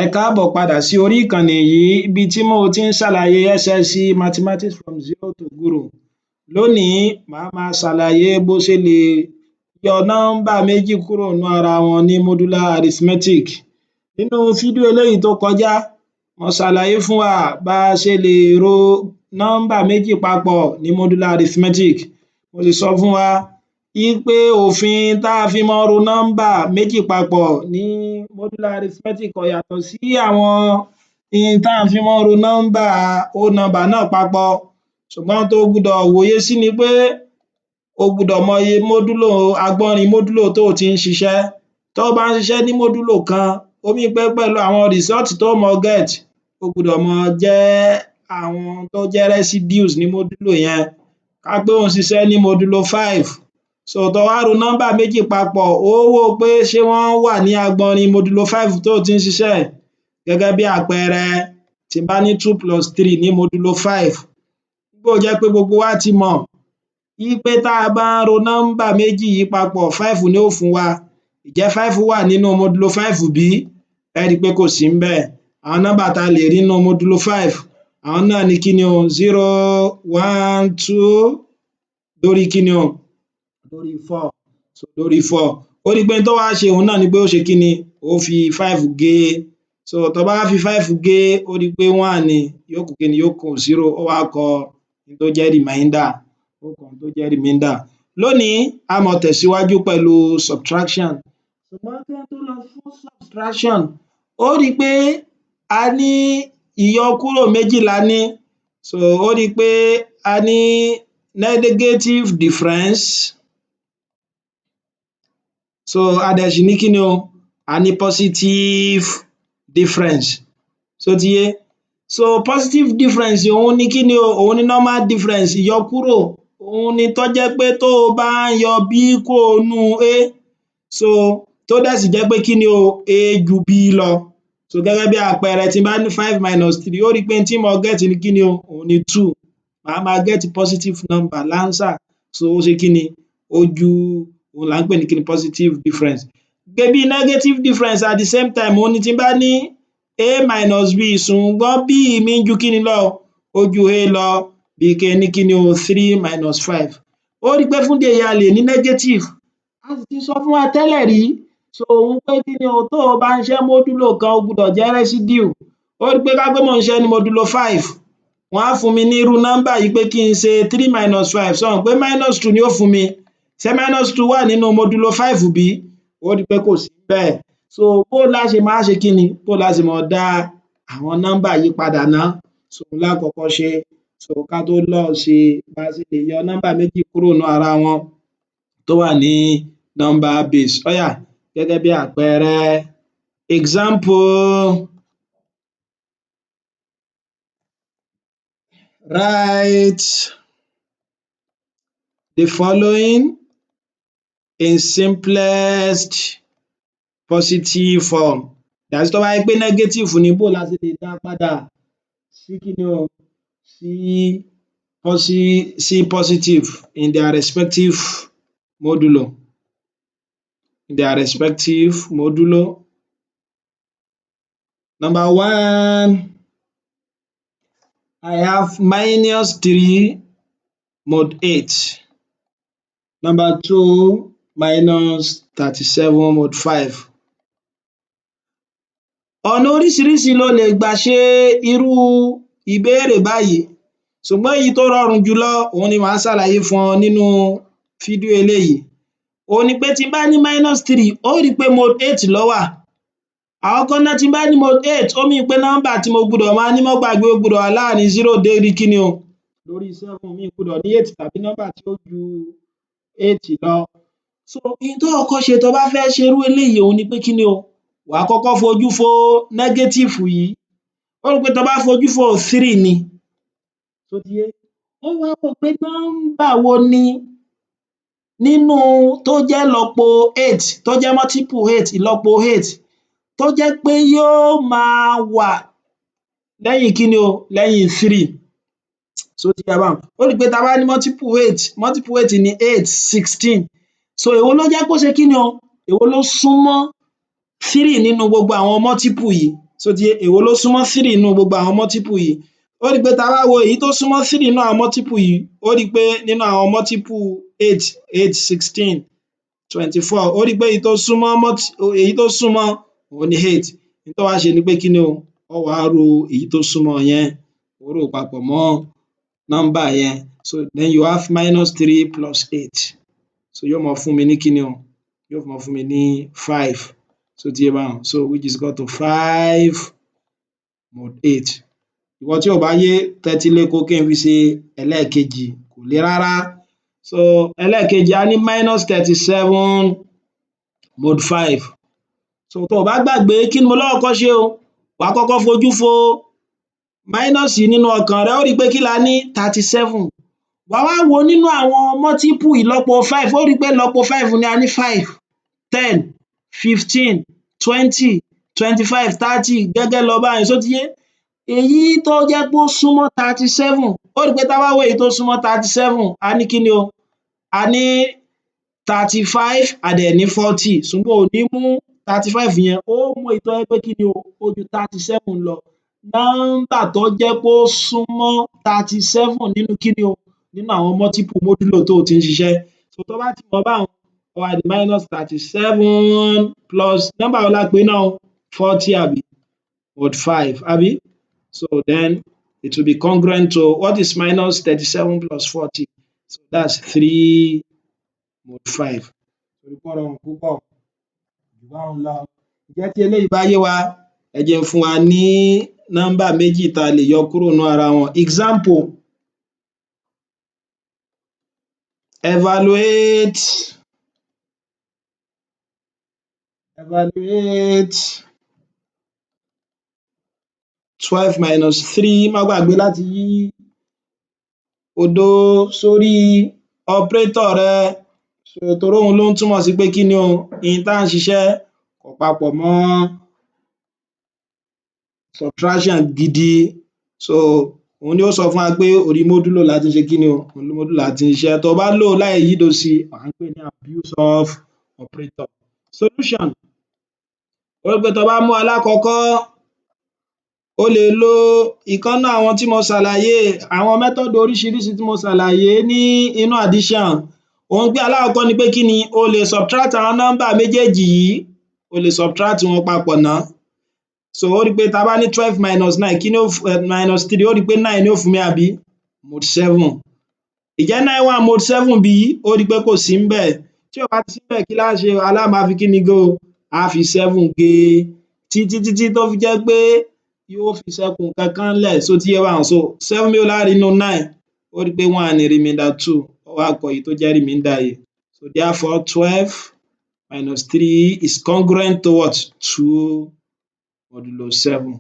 Ẹ káàbọ̀ padà sí orí ìkànnì yìí, ibi tí mo ti ń ṣàlàyé SSC Mathematics from zero to guru. Lónìí, màá máa ṣàlàyé bó ṣe lè yọ nọ́mbà méjì kúrò nínú ara wọn ní modular arithmetic. Nínú fídíò eléyìí tó kọjá, mo ṣàlàyé fún wa bá ṣe lè ro nọ́mbà méjì papọ̀ ní modular arithmetic. Mo sì sọ fún wa wí pé òfin tá fi mọ́ ń ro nọ́mbà méjì papọ̀ ní modular arithmetic kò yàtọ̀ sí àwọn n tá fi mọ́ ń ro nọ́mbà whole number náà papọ̀. Ṣùgbọ́n ohun tó gbudọ̀ wòye sí ni pé o gbudọ̀ mọ iye módúlò, agbọ́nrin módúlò tó ti ń ṣiṣẹ́. Tó bá ń ṣiṣẹ́ ní módúlò kan, ó mean pé pẹ̀lú àwọn result tó mọ get, ó gbudọ̀ máa jẹ́ àwọn tó jẹ́ residues ní módúlò yẹn. Ká pé ò ń ṣiṣẹ́ ní modulo 5, so tó wá ro nọ́mbà méjì papọ̀, ó wò pé ṣé wọ́n wà ní agbọnrin modulo 5 tó ti ń ṣiṣẹ́. Gẹ́gẹ́ bí àpẹẹrẹ, tí n bá ní two plus three ní modulo 5, nígbà ó jẹ́ pé gbogbo wa ti mọ̀ wí pé tá a bá ń ro nọ́mbà méjì yìí papọ̀, five ni ó fún wa. Ǹjẹ́ five wà nínú modulo 5 bí? Ẹ́ rí i pé kò sí ńbẹ̀. Àwọn nọ́mbà tá lè rí nínú modulo 5, àwọn náà ni kíni o? Zero, one, two, dórí kíni o? Dórí four. So dórí four. Ó rí i pé n tó wá ṣe òun náà ni pé ó ṣe kíni? Ó fi five gé. So tó bá wá fi five gé, ó rí i pé one ni, yóò kù kíni? Yóò kù zero. Ó wá kọ n tó jẹ́ remainder, ó kọ n tó jẹ́ remainder. Lónìí, á máa tẹ̀síwájú pẹ̀lú subtraction. Ṣùgbọ́n kí á tó lọ fún subtraction, ó rí i pé a ní ìyọkúrò méjì la ní. So ó rí i pé a ní negative difference, so a dẹ̀ sì ní kíni o? A ní positive difference. Ṣó ti yé? So positive difference, òun ni kíni o? Òun ni normal difference, ìyọkúrò. Òun ni tó jẹ́ pé tó o bá ń yọ b kúrò nínú a, so tó dẹ̀ sì jẹ́ pé kíni o? A ju b lọ. So gẹ́gẹ́ bí àpẹẹrẹ, tí n bá ní five minus three, ó rí i pé n tí mo get ni kíni o? Òun ni two. Màá máa get positive number l'answer. So ó ṣe kíni? Ó ju. Òun là ń pè ní kíni? Positive difference. Bí negative difference at the same time, òun ni tí n bá ní a minus b, ṣùgbọ́n b mi ju kíni lọ? Ó ju a lọ. Bí kí n ní kíni o? Three minus five. Ó rí i pé fún ìdí èyí, a lè ní negative. A sì ti sọ fún wa tẹ́lẹ̀ rí, so òun pé kíni o? Tó o bá ń ṣẹ́ módúlò kan, ó gbúdọ̀ jẹ́ residue. Ó rí i pé ká pé mò ń ṣiṣẹ́ ní modulo 5, wọ́n á fún mi ní irú nọ́mbà yìí pé kí n ṣe three minus five. Ṣo mọ̀ pé minus two ni ó fún mi? Ṣé minus two wà nínú modulo 5 bí? Ó rí i pé kò sí ńbẹ̀. So bó lá ṣe máa ṣe kíni? Bó lá ṣe máa dá àwọn nọ́mbà yìí padà ná? So òun lá kọ́kọ́ ṣe. So ká tó lọ ṣe bá ṣe lè yọ nọ́mbà méjì kúrò nínú ara wọn tó wà ní number base. Ó yá, gẹ́gẹ́ bí àpẹẹrẹ, example: write the following in simplest positive form. That is, tó bá jẹ́ pé negative ni, bó la ṣe lè dá padà sí kíni o? Sí positive in their respective modulo, in their respective modulo. Number one, I have minus three mod eight. Number two, minus 37 mod five. Ọ̀nà oríṣiríṣi lo lè gbà ṣe irú ìbéèrè báyìí, ṣùgbọ́n èyí tó rọrùn jùlọ, òun ni màá ṣàlàyé fún ọ nínú fídíò eléyìí. Òun ni pé tí n bá ní minus three, ó rí i pé mod eight ló wà. Àkọ́kọ́ ná, tí n bá ní mod eight, ó mean pé nọ́mbà tí mo gbudọ̀ máa ní, má gbàgbé, ó gbudọ̀ wà láàrin zero dé kíni o? Lórí seven. Mi ò gbudọ̀ ní eight tàbí nọ́mbà tí ó ju eight lọ. So n tó kọ́kọ́ ṣe tó bá fẹ́ ṣe irú eléyìí, òun ni pé kíni o? Wà á kọ́kọ́ fojú fo negative yìí. Ó rí pé tó bá fojú fò, three ni. Ṣó ti yé? Ó wá wò pé nọ́mbà wo ni nínú tó jẹ́ ìlọ́po eight, tó jẹ́ multiple eight, ìlọ́po eight, tó jẹ́ pé yóò máa wà lẹ́yìn kíni o? Lẹ́yìn three. Ṣó ti yé báhun? Ó rí pé tá bá ní multiple eight, multiple eight ni eight, 16. So èwo ló jẹ́ kó ṣe kíni o? Èwo ló súnmọ́ three nínú gbogbo àwọn multiple yìí? Ṣó ti yé? Èwo ló súnmọ́ three nínú gbogbo àwọn multiple yìí? Ó rí pé tá bá wo èyí tó súnmọ́ three nínú àwọn multiple yìí, ó rí pé nínú àwọn multiple eight, eight, 16, 24, ó rí pé èyí tó súnmọ́ òun ni eight. N tó wá ṣe ni pé kí ni o? Ó wá ro èyí tó súnmọ́ yẹn, ó rò papọ̀ mọ́ nọ́mbà yẹn. So then you have minus three plus eight, so yóò máa fún mi ní kí ni o? Yóò máa fún mi ní five. Ṣó ti yé báhun? So which is equal to five mod eight. Ìwọ tí ò bá yé, tẹ́tí léko kí n fi ṣe ẹlẹ́ẹ̀kejì, kò le rárá. So ẹlẹ́ẹ̀kejì, a ní minus 37 mod five. So tó o bá gbàgbé, kí ni mo ló kọ́kọ́ ṣe o? Wàá kọ́kọ́ fojú fo minus nínú ọkàn rẹ. Ó rí pé kí la ní? 37. Wàá wá wò ó nínú àwọn multiple ìlọ́po five. Ó rí pé ìlọ́po five ni a ní: 5, 10, 15, 20, 25, 30, gẹ́gẹ́ lọ báyẹn. Ṣó ti yé? Èyí tó jẹ́ pé ó súnmọ́ 37, ó rí pé tá bá wo èyí tó súnmọ́ 37, a ní kí ni o? A ní 35, a dẹ̀ ní 40, ṣùgbọ́n o ò ní mú 35 yẹn, ó mú èyí tó jẹ́ pé kí ni o? Ó ju 37 lọ. Nọ́mbà tó jẹ́ pé ó súnmọ́ 37 nínú kí ni o? Nínú àwọn multiple modulo tó o ti ń ṣiṣẹ́. So tó bá ti mọ̀ báhun, ó wá di minus 37 plus, nọ́mbà wo la pè náà o? 40, àbí? Mod five, àbí? So then it will be congruent to, what is minus 37 plus 40? So that's three mod five. Torí pé ó rọrùn púpọ̀ jù báhun lọ. Ǹjẹ́ tí eléyìí bá yé wa, ẹ jẹ́ n fún wa ní nọ́mbà méjì tá lè yọ kúrò nínú ara wọn. Example: evaluate 12 minus three. Má gbàgbé láti yí òdo sórí operator rẹ torí òun ló ń túmọ̀ sí pé kí ni o? N tá ń ṣiṣẹ́ kò papọ̀ mọ́ subtraction gidi. So òun ni ó sọ fún wa pé orí modulo la ti ń ṣe kí ni o? Orí modulo la ti ń ṣiṣẹ́. Tó bá lò ó láì yídò sí, à ń pè ní abuse of operator. Solution: ó rí pé tó bá mú alákọ̀ọ́kọ́, o lè lo ìkan nínú àwọn tí mo ṣàlàyé, àwọn method oríṣiríṣi tí mo ṣàlàyé ní inú addition. Òhun pé alákọ̀ọ́kọ́ ni pé kí ni? O lè subtract àwọn nọ́mbà méjèèjì yìí, o lè subtract wọn papọ̀ ná. So ó rí pé tá bá ní 12 minus nine, kí ni ó minus three, ó rí pé nine ni ó fún mi, àbí? Mod seven. Ǹjẹ́ nine wà mod seven bí? Ó rí pé kò sí ńbẹ̀. Tí ò bá ti sí ńbẹ̀, kí lá ṣe? A lá máa fi kí ni gé o? Á fi seven gé títí títí tó fi jẹ́ pé yóò fi ṣẹ́kù nǹkan kan ńlẹ̀. Ṣó ti yé báhun? So seven mélòó lá rí nínú nine? Ó rí pé one ni remainder two. Ó wá kọ èyí tó jẹ́ remainder yìí. So therefore, 12 minus three is congruent to what? Two modulo seven.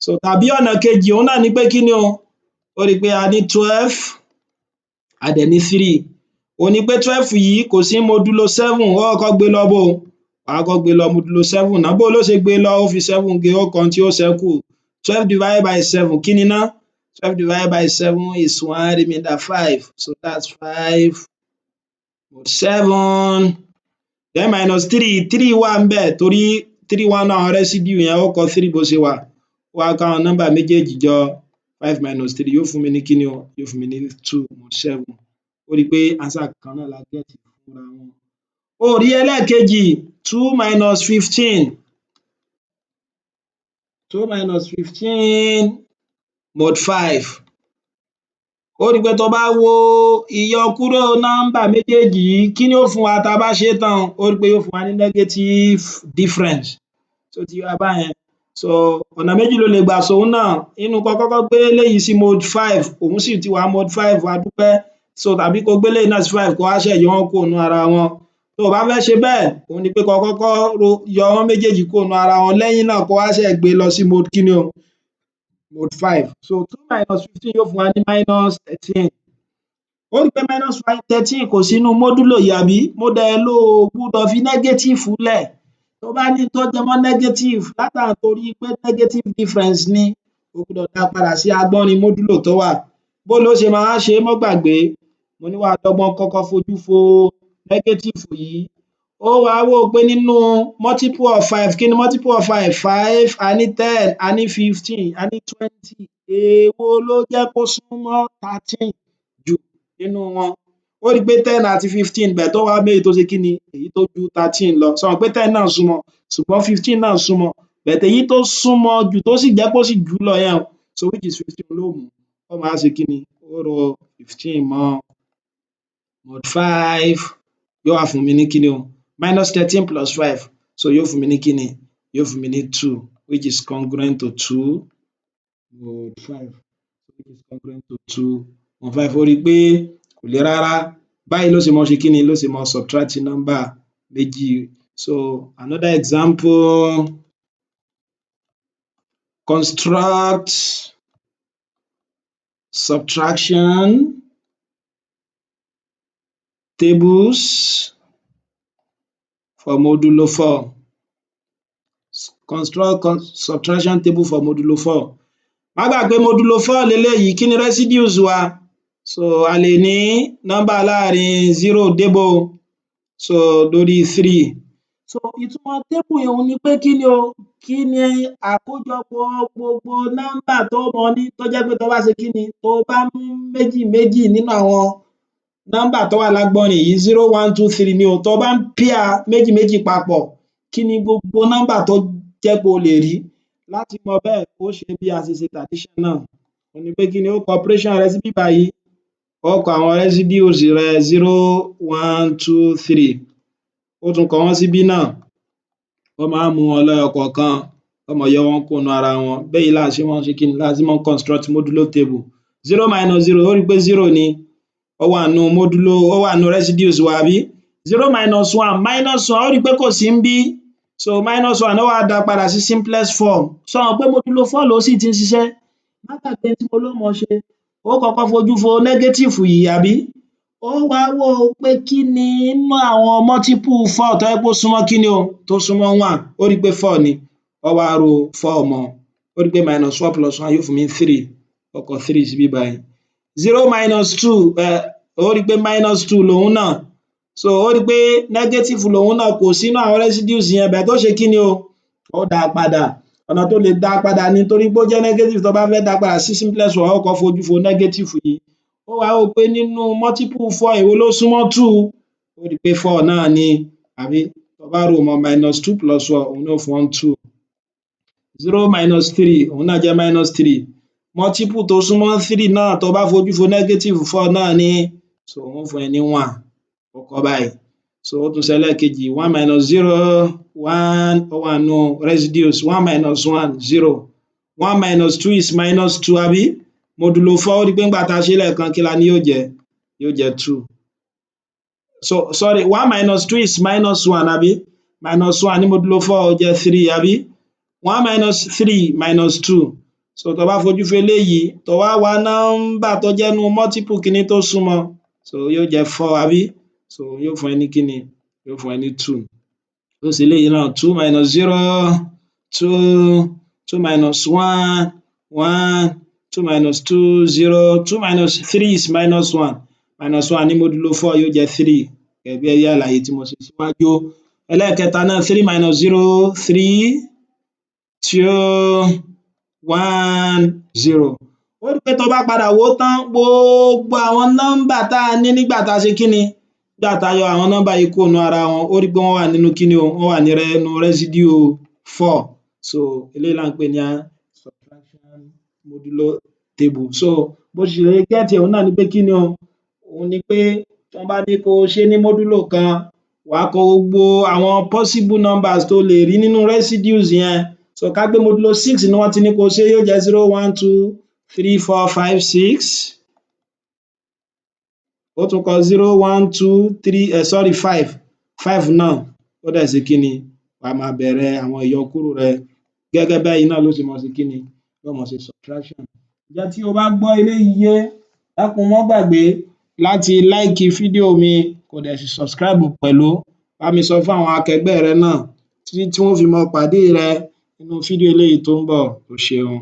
So tàbí ọ̀nà kejì, òun náà ni pé kí ni o? Ó rí pé a ní 12, a dẹ̀ ní three. Òun ni pé 12 yìí kò sí modulo seven. Ó kọ́kọ́ gbé lọ bó? Wàá kọ́kọ́ gbé lọ modulo seven ná. Bó ló ṣe gbé lọ? Ó fi seven gé, ó kọ ohun tí ó ṣẹ́kù. 12 divided by seven, kí ni ná? 12 divided by seven is one, remainder five, so that's five seven. Then minus three, three wà ńbẹ̀ torí three wà nínú àwọn residue yẹn. Ó kọ three bó ṣe wà. Ó wá kó àwọn nọ́mbà méjèèjì jọ. Five minus three yóò fún mi ní kíni o? Yóò fún mi ní two mod seven. Ó rí i pé answer kan náà la get fúnra wọn. Ó rí ẹlẹ́ẹ̀kejì, two minus 15, two minus 15 mod five. Ó rí i pé tó bá wo ìyọkúrò nọ́mbà méjèèjì yìí, kí ni ó fún wa tá bá ṣe é tán? Ó rí i pé yóò fún wa ní negative difference. Ṣó ti yé wa báyẹn? So ọ̀nà méjì ló lè gbà ṣòun náà. Nínú kó kọ́kọ́ gbé eléyìí sí mod five, òun sì ti wà mod five, a dúpẹ́. So tàbí kó gbé eléyìí náà sí five, kó wá ṣẹ̀ yọ wọ́n kúrò nínú ara wọn. Tó o bá fẹ́ ṣe bẹ́ẹ̀, òun ni pé kó kọ́kọ́ yọ wọ́n méjèèjì kúrò nínú ara wọn, lẹ́yìn náà kó wá ṣẹ̀ gbé lọ sí mod kíni o? Mod five. So two minus 15 yóò fún wa ní minus 13. Ó rí i pé minus 13 kò sí nínú modulo yìí, àbí? Mo dẹ̀ lo ò gbúdọ̀ fi negative lẹ̀. Tó bá ní tó jẹ mọ́ negative látàrí torí pé negative difference ni, o gbúdọ̀ dá padà sí agbọ́nrin modulo tó wà. Bó ló ṣe máa wá ṣe é? Mọ́ gbàgbé, mo ní wàá dọ́gbọ́n kọ́kọ́ fojú fo negative yìí. Ó wá wò pé nínú multiple of five, kí ni multiple of five? Five, a ní 10, a ní 15, a ní 20. Èwo ló jẹ́ kó súnmọ́ 13 jù nínú wọn? Ó rí pé 10 àti 15, but ó wá mú èyí tó ṣe kíni, èyí tó ju 13 lọ. Ṣo mọ̀ pé 10 náà súnmọ́, ṣùgbọ́n 15 náà súnmọ́, but èyí tó súnmọ́ jù, tó sì jẹ́ pé ó sì jù ú lọ yẹn, so which is 15 ló mú. Ó máa ṣe kíni? Ó ro 15 mọ́ mod five, yóò wá fún mi ní kíni o? Minus 13 plus five, so yóò fún mi ní kíni? Yóò fún mi ní two, which is congruent to two mod five, which is congruent to two mod five. Ó rí i pé kò le rárá. Báyìí ló ṣe máa ṣe kíni, ló ṣe máa subtract nọ́mbà méjì. So another example: construct subtraction tables for modulo four. Construct subtraction table for modulo four. Má gbàgbé, modulo four leléyìí. Kí ni residues wa? So a lè ní nọ́mbà láàrin zero débo, so lórí three. So ìtumọ̀ table yẹn, òhun ni pé kí ni o, kí ni àkójọpọ̀ gbogbo nọ́mbà tó mọ ní, tó jẹ́ pé tó bá ṣe kí ni, tó bá mú méjì méjì nínú àwọn nọ́mbà tó wà lágbọ̀nrín yìí, zero, one, two, three ni o, tó bá ń pair méjì méjì papọ̀, kí ni gbogbo nọ́mbà tó jẹ́ pé o lè rí? Láti mọ bẹ́ẹ̀, ó ṣe bí a ṣe ṣe addition náà. Òhun ni pé kí ni, ó kọ operation rẹ síbí báyìí, ó kọ àwọn residues rẹ, zero, one, two, three, ó tún kọ wọ́n síbí náà. Ó máa ń mú wọn lẹ́yọ kọ̀ọ̀kan, ó máa yọ wọ́n kúrò nínú ara wọn. Bẹ́ẹ̀ yìí là ṣe máa ń ṣe kíni, la ṣe máa ń construct modulo table. Zero minus zero, ó rí pé zero ni, ó wà nínú modulo, ó wà nínú residues wa, àbí? Zero minus one, minus one, ó rí pé kò sí níbí, so minus one, ó wá dá padà sí simplest form. Ṣó mọ̀ pé modulo four ló sì ti ń ṣiṣẹ́? Má gbàgbé tí mo ló mọ ṣe. Ó kọ́kọ́ fojú fo negative yìí, àbí? Ó wá wò ó pé kí ni nínú àwọn multiple four tó jẹ́ pé ó súnmọ́ kíni o, tó súnmọ́ one. Ó rí pé four ni. Ó wá ro four mọ́. Ó rí pé minus four plus one yóò fún mi ní three. Ó kọ three síbí báyìí. Zero minus two, ó rí pé minus two lòun náà, so ó rí pé negative lòun náà, kò sí nínú àwọn residues yẹn, but ó ṣe kíni o, ó dá a padà. Ọ̀nà tó lè dá a padà ni, torí pé ó jẹ́ negative, tó bá fẹ́ dá a padà sí simplest form, ó kọ́kọ́ fojú fo negative yìí. Ó wá wò pé nínú multiple four, èwo ló súnmọ́ two? Ó rí pé four náà ni, àbí? Tó bá rò mọ́ minus two plus four, òun náà ó fún ọ ní two. Zero minus three, òun náà jẹ́ minus three. Multiple tó súnmọ́ three náà, tó bá fojú fo negative, four náà ni, so òun ó fún ẹ ní one. Ó kọ́ báyìí. So ó tún ṣe ẹlẹ́ẹ̀kejì: one minus zero, one, ó wà nínú residues. One minus one, zero. One minus two is minus two, àbí? Modulo four, ó rí pé ńgbà tá a ṣe lẹ́ẹ̀kan, kí la ní yóò jẹ́? Yóò jẹ́ two. So sorry, one minus two is minus one, àbí? Minus one ní modulo four, ó jẹ́ three, àbí? One minus three, minus two. So tó bá fojú fo eléyìí, tó wá wá nọ́mbà tó jẹ́ nínú multiple kíní tó súnmọ́, so yóò jẹ́ four, àbí? So yóò fún ẹ ní kíni? Yóò fún ẹ ní two. Ó ṣe eléyìí náà: two minus zero, two. Two minus one, one. Two minus two, zero. Two minus three is minus one. Minus one ní modulo four yóò jẹ́ three, gẹ́gẹ́ bí àlàyé tí mo ṣe síwájú. Ẹlẹ́ẹ̀kẹta náà: three minus zero, three. Two, one, zero. Ó rí pé tó bá padà wò ó tán, gbogbo àwọn nọ́mbà tá a ní nígbà tá a ṣe kíni, nígbà tá a yọ àwọn nọ́mbà yìí kúrò nínú ara wọn, ó rí pé wọ́n wà nínú kíni o, wọ́n wà nínú residue four. So eléyìí là ń pè ní subtraction modulo table. So bó ṣe lè get ẹ̀, òun náà ni pé kíni o, òun ni pé tí wọ́n bá ní kó o ṣé ní modulo kan, wàá kọ gbogbo àwọn possible numbers tó lè rí nínú residues yẹn. So ká gbé modulo six ni wọ́n ti ní kó o ṣé, yóò jẹ́ zero, one, two, three, four, five, six. Ó tún kọ zero, one, two, three, sorry, five, five náà. Ó dẹ̀ ṣe kíni, wàá máa bẹ̀rẹ̀ àwọn ìyọkúrò rẹ. Gẹ́gẹ́ báyìí náà ló ṣe máa ṣe kíni, ló máa ṣe subtraction. Ǹjẹ́ tí o bá gbọ́ eléyìí yé, dákun, má gbàgbé láti like fídíò mi, kó dẹ̀ sì subscribe pẹ̀lú. Bá mi sọ fún àwọn akẹgbẹ́ rẹ náà títí tí wọ́n ó fi máa pàdé rẹ nínú fídíò eléyìí tó ń bọ̀. O ṣeun.